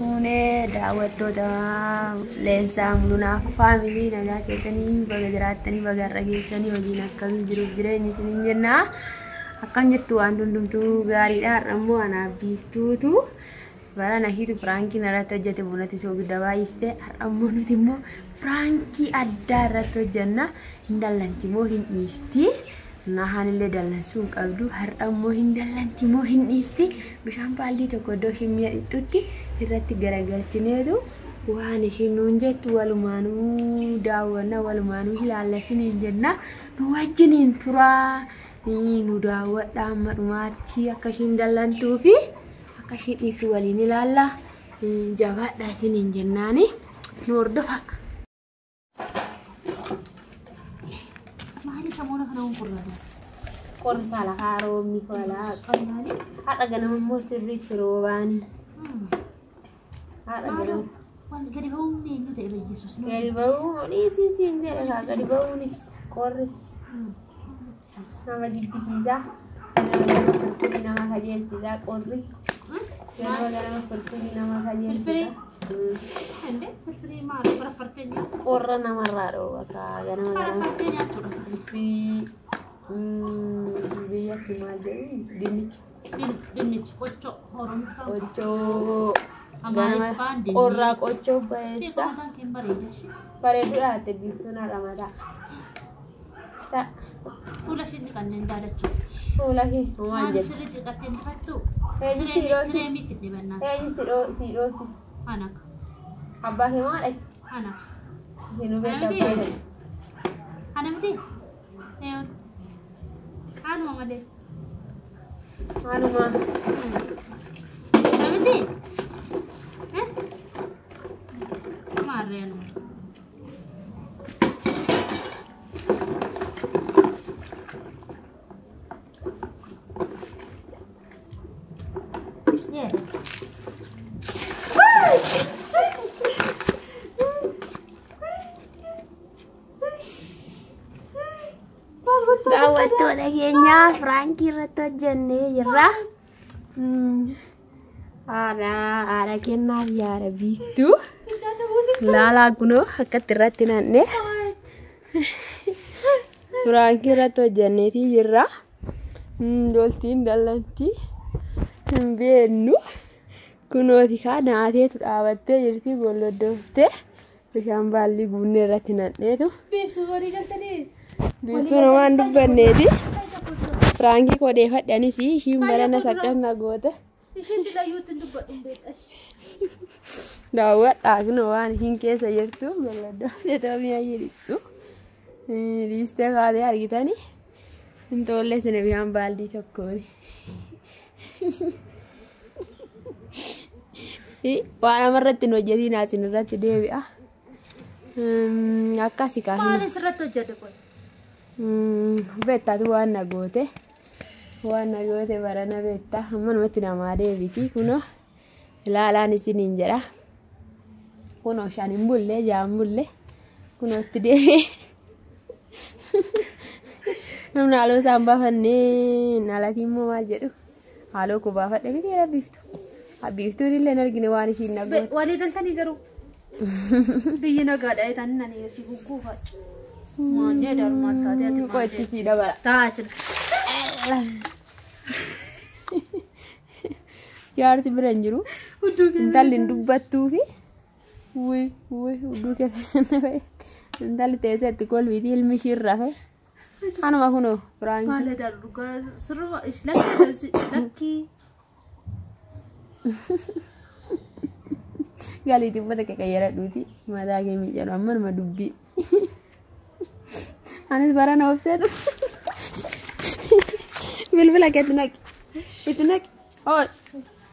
Fuunee daawwattoota Leensaa Mulunaa faamilii nagaa keessanii baga jiraattanii baga har'a geessanii hojiin akkamii jiruuf jireenyi isiniin jenna. Akkam jirtu waan hundumtuu gaariidha. Har'a immoo anaaf biiftuutu bara nahiitu firaankii irratti hojjete bunatti soogidda baay'iste. Har'a immoo nuti immoo firaankii addaa irratti hojjenna. Hin dallanti moo hin dhiifti? Nahaan illee dallansuu hin qabdu. Har'a immoo hin dallanti moo hin dhiisti? Bishaan baaldii tokko iddoo ishiin mi'a dhiqxutti irratti garagalchineetu waan ishiin nuun jettu walumaanuu daawwanna walumaanuu ilaalla isiniin jenna. Nu wajjiniin turaa. Nu daawwadha amma dhumaatti akka ishiin dallantuu fi akka ishiin dhiiftu waliin ilaalla. Jabaadha isiniin jennaani. Nu hordofaa. Maali samoona kana waan qorraadha? Qorri falaa roobni falaa haadha ganama immoo sirriitti roobaani. Haadha ganama. Waan gadi ba'uun eenyu ta'e Yesuus. Gadi ba'uu dhiisiin siin jedhe kaa gadi ba'uunis qorris nama jibbisiisa. Ganama ganama firfirii nama kajeelchisa qorri. Ganama ganama firfirii nama kajeelchisa. Ende firfirii maal farfartee nyaattu? Qorra namarraa dhooba kaa ganama ganama. Farfartee nyaattuudha. Firfirii biyyatti maal jedhu dinnicha. Dinnichi qochoo Oromoffaan. Qochoo ganama Amaariffaan dinnicha. qorraa qochoo bayeessa. Mataan kee bareeda ishee. Bareedduu dhaatte biiftuun haadha mataa. Ta Fuula ishee dhiqanneen daalachuutti. fuula kee maal Maal jedhu? sirriitti dhiqattee dhiqattu? Eenyu si dhoofsis? Kireemii fidne bannaa. Eenyu si dhoofsis? Anaka. Abbaa kee maal dhaqe? Anaka. Isin hubatta abbaa kee. Ana miti? Eeyoon. Anuma malee. Maaluma Ana miti? Eh? Maarree anuma. Yeah. Daawwattoota keenya firaankii irratti hojjennee jirra. Haadha haadha kennaaf yaada biiftuu. Laalaa kunoo akkatti irratti nanne. Firaankii irratti hojjenneetii jirra. Loltiin dallantii hin beeknu. Kunooti kaa naateetu dhaabattee jirti golloddooftee bishaan baallii guunnee irratti nanneetu. Biiftuu horii galtanii. Biiftuu namaan dubbanneeti. Firaankii kodeeffadhe anis ishiin baranas akkana goote. Isheen silayyuutti hin dubbadhu hin beektash. Daawwadhaa kunoo waan ishiin keessa jirtu golloddooftee mi'a jedhittu. Dhiistee kaatee argitanii hin tolle isin bishaan baaldii tokkooni. Waan namarratti hin hojjetiin asin irratti deebi'a. Akkasi kaa. Maali sirratti hojjedhe qoy? Beektaatu waan na goote. Waan na goote barana beektaa. Amma namatti namaa deebiti kunoo ilaalaan isiniin jedha. Kunoo shan hin bulle ja'a hin bulle kunoo itti deebi'e. Namni haaloo isaan baafannee alati immoo maal jedhu haaloo koo baafadhe miti jedha biiftuu. Biiftuun illee hin argine waan ishiin na goote. Walii galtanii garuu biyyi nagaadha jettanii nani si gugguufa. Maannee darmaan taatee ati Koo itti sii dabala. Taa'aa jira. Jaarsi bira hin jiru. Intalli hin dubbattuu fi wuy wuy hudduu keessa na ba'e. Intalli teessee itti kolfiiti ilmi ishii irra fe. Anuma kunoo firaankii. Maal darbu dhugaa sirba lakkii lakkii. Galiitii uffata qaqayyaradhuuti mataa kee miidhagdu amma nama dubbii. Anis barana obseetu. Bilbila keetti naqi. Itti naqi. Oo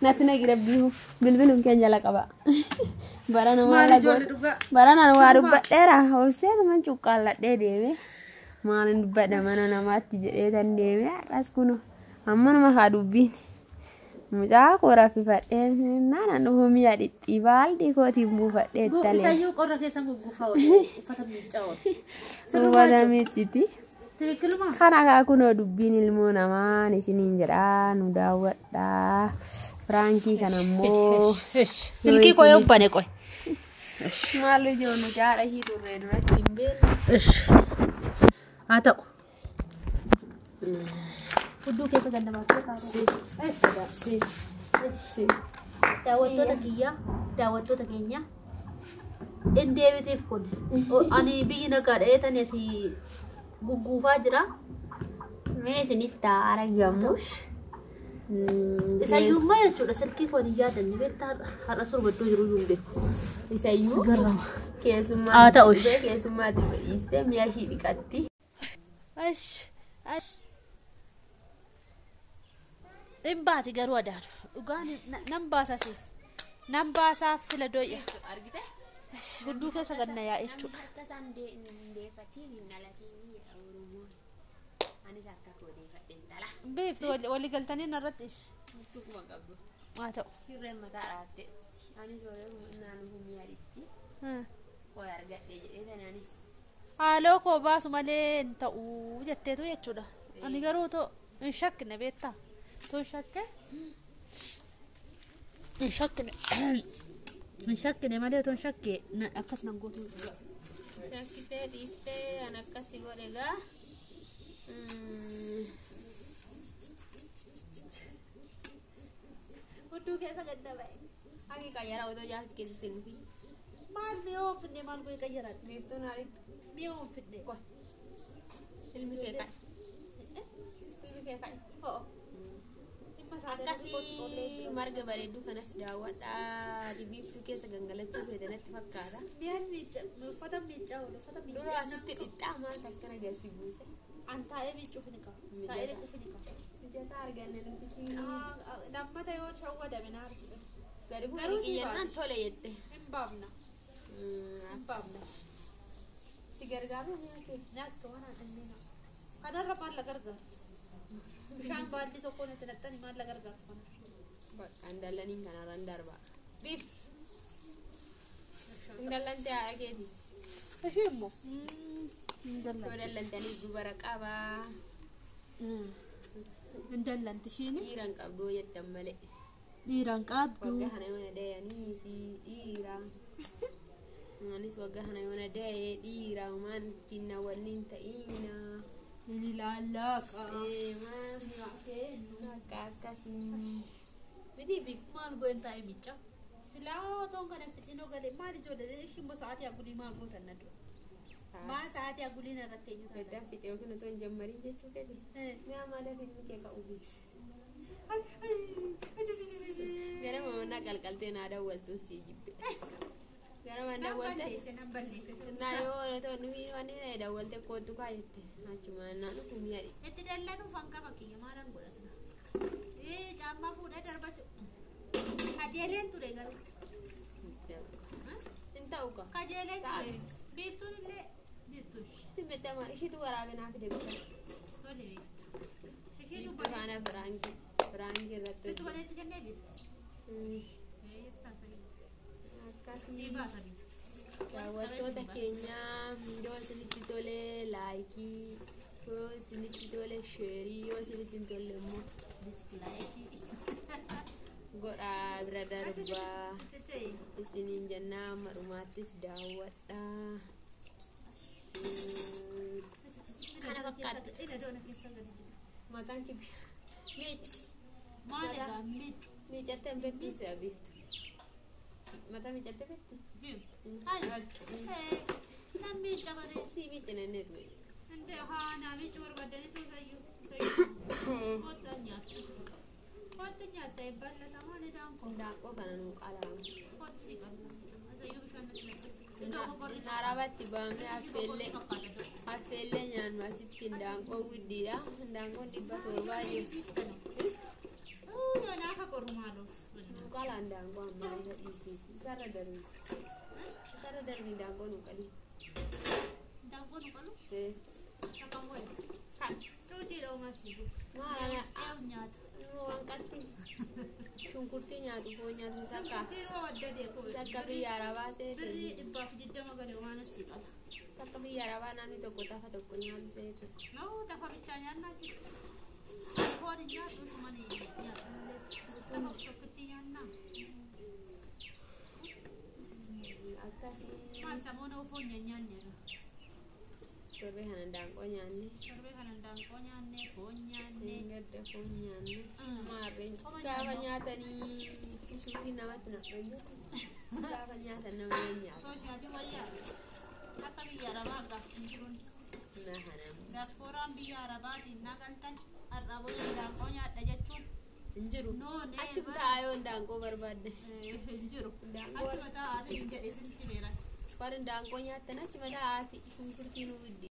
natti naqi rabbiihu bilbilum keenya jala qaba. Barana Maal maal ijoollee dhugaa. Barana waa dubbadheera obseetu man cuqqaalladhee deeme. Maalin dubbadha mana namaatti jedhee tan deeme har'as kunoo amma nama haa dubbiin. Mucaa koo raffifadhee naan dhufu mi'a dhixxii baaldii kootiin buufadhee ittalee. Isayyuu qorra keessan gugguufaa oolu uffata miiccaa oolu. Uffata miicciti. Tikilumaa. Kana kaa kunoo dubbiin ilmoo namaan isiniin jedhaa nu daawwadhaa. Piraankii kana immoo Silkii koo yoo bane qoy. Maal ijoon nuti haadha ishii turre duratti hin beeknu. Haa ta'u. Hudduu keessa gandabaasee kaa'u. Si. Si. Daawwattoota kiyyaa, daawwattoota keenya. In deebitiif kun. Ani biyyi nagaadha eetan asii gugguufaa jira. Mee isinitti haa argamu. Isayyuummaa jechuudha silkii koon hin yaadanne beektaa har'a surba iddoo jiru iyyuu hin beeku. Isayyuu Garrama. keessummaa Haa ta'us. Keessummaatti dhiistee mi'a ishii dhiqatti. Ash ash. Hin baati garuu adaadha. Dhugaan nan baasa siif. Nan baasaaf fila dooyya. Argite? Hudduu keessa ganna yaa jechuudha. Akka isaan hin deeffatiin hin dhalatiin jedha Oromoon. Anis akka koo deeffadhe intala. Beeftu walii galtanii narratti. Murtuu kuma qabdu. Haa ta'u. Hirreen mataa dhaatte. Anis horii naannoo mi'a dhiqti. Qoy argadhe jedhee tanaanis. Haaloo koo baasu malee hin ta'u jetteetu jechuudha. Ani garuu too hin shakkine beektaa? Too hin shakke? Hin shakkine. Hin shakkine malee too hin shakke akkas nan gootu. Shakkitee dhiistee an akkasii godhe gaa. Hudduu keessa gadda ba'e. Haqi qayyara otoo jaarsi keessatti hin dhufin. Maal mi'oo hin fidne maal godhe qayyaran? Biiftuun haalitti Mi'oo hin fidne. ilmi kee ka'i. Ilmi kee ka'i. Ho'o. Dhimma isaanii Akkasii marga bareedduu kanas daawwadhaa. Biiftuu keessa gangalachuu feetanatti fakkaata. Mi'aan miicca uffata miiccaa oolu uffata Dura miiccaa. asitti dhixxaa maal akkana gasi buuse. An taa'ee miiccuuf ni qaba. Taa'ee dhiquuf ni qaba. Mijataa arganne nuti. Lammata yoo shawwadame na argite. Gadi bu'ee Garuu si dhiqi jennaan baatu. tole jette. Hin baafna. Hin baafna. Si gargaaru nyaate. Nyaattu waan inni na. Kanarra maal la gargaartu? Bishaan baaldii tokkoon itti naqxani maal la gargaartu kanarra? Bakka indallaniin kanarraan darba. Biiftu. Indallante haadha keeti. Ishee immoo. Yoo dallantaniif dubara qabaa. Indallanti ishiin. Dhiira hin qabdu jettan malee. Dhiira hin qabdu. Waggaa kana yoo na dayanii fi dhiira. Anis waggaa kana yoo na dayee dhiira maan ittiin na wanni hin ta'ina. Ni laallaqa. Ee maal akka akkasii. Miti biif. Maal goon taa'ee miicca? Silaa otoon kana fixinoo galee maal ijoollee ishii immoo sa'aatii agulii maa gootan na dura? Maa sa'aatii agulii narratti eenyu taatan? Gaddaan fixe yookiin otoo hin jammariin jechuu fedhe. Mi'a maaliif ilmi kee ka'uu fi? Gara mamannaa qalqaltee naa dawwaltuun sii jibbe. Gara man dawwalte. Nan balleesse. Naa yoo otoo nuyi wanni na dawwalte kootu kaa jette. Achumaan naa dhufu mi'a dhiqe. Itti dallanuuf hangafa kiyya maalan godha sila? Ee caammaa fuudhee darbachuu. Kajeeleen ture garuu. Hin ta'u ka. Kajeeleen ture. Biiftuun illee biiftuun. Si beektama ishiitu waraabee naa fide bitaa. Tole biiftu. Ishee Biiftuu dubbate. faana biraankii biraankii irratti Situ baneetti kennee biiftu. hojjetu. Ee taasisa. Akkasii Sii baasa biiftu. daawwattoota keenyaa yoo isinitti tole laayikii yoo isinitti tole sheerii yoo isinitti hin tolle immoo Diskilaayikii. godhaa bira darbaa isiniin jennaa amma dhumaattis daawwadhaa. Kana fakkaata. Ina doona keessa gadi jiru. Mataan kibbi miic Maal egaa miiccu. miicattee hin beektu si'a biiftu. Mataa miicattee beekti? Ani. Nan miicca baree. Si miicinanneetu. Inde haa naa miiccu barbaadanii tuusayyuu. Kottu nyaattu. Kottu nyaatta eebbaan latamaa ni daanko. Daaqqoo kana nuu qalama. Kottu si qalama. Asayyuu bishaan natti naqxe. Iddoo qoqqorri. Arabatti baafnee affeellee nyaannu asitti indaanqoo guddiidha. Indaanqoon 700 jiru. Naafa qorru maaloo. Nuu qala indaanqoo ammaa isa dhiisee. Isarra darbi. Isarra darbi indaanqoo nuu qali. Daanqoo nu qalu. Ee. Akkam godhe. Kan. Cuucii dhoomaa si gubu. Maal Eewu nyaata. waan qatti. Shunkurtii nyaatu foon nyaatu takka. Shunkurtii adda deeku. Takka biyya arabaa seete. Birrii 120 galee waan asii qaba. Takka biyya arabaa namni tokko tafa tokko nyaatu seete. Noo tafa bichaa nyaannaa jiru. Foon hin nyaadhu isuman nyaadhu malee. Nama tokkotti nyaannaa. Akkasii. Maal samoona foon nyaanneerra. Torbee kana daanqoo nyaanne. Torbee kana daanqoo nyaanne, foon nyaanne. Gadda foon nyaanne. Mm. Maarreen Qoma gaafa nyaannu. nyaatanii suusii namatti naqan. Gaafa nyaatan nama ni nyaata. Foon nyaate wayyaa. Akka biyya arabaa gaaf hin jiruun. Na hanamu. Diyaaspooraan biyya arabaatiin naqaltan har'a booda daanqoo nyaadha jechuun Hin jiru. No, never. Achi taa'aa yoo daanqoo barbaadde. Hin jiru. Daanqoo Achuma taa'aa isin jedhe isinitti beelan. Warri daanqoo nyaattan achi mataa haasi shunkurtii nu fiddi.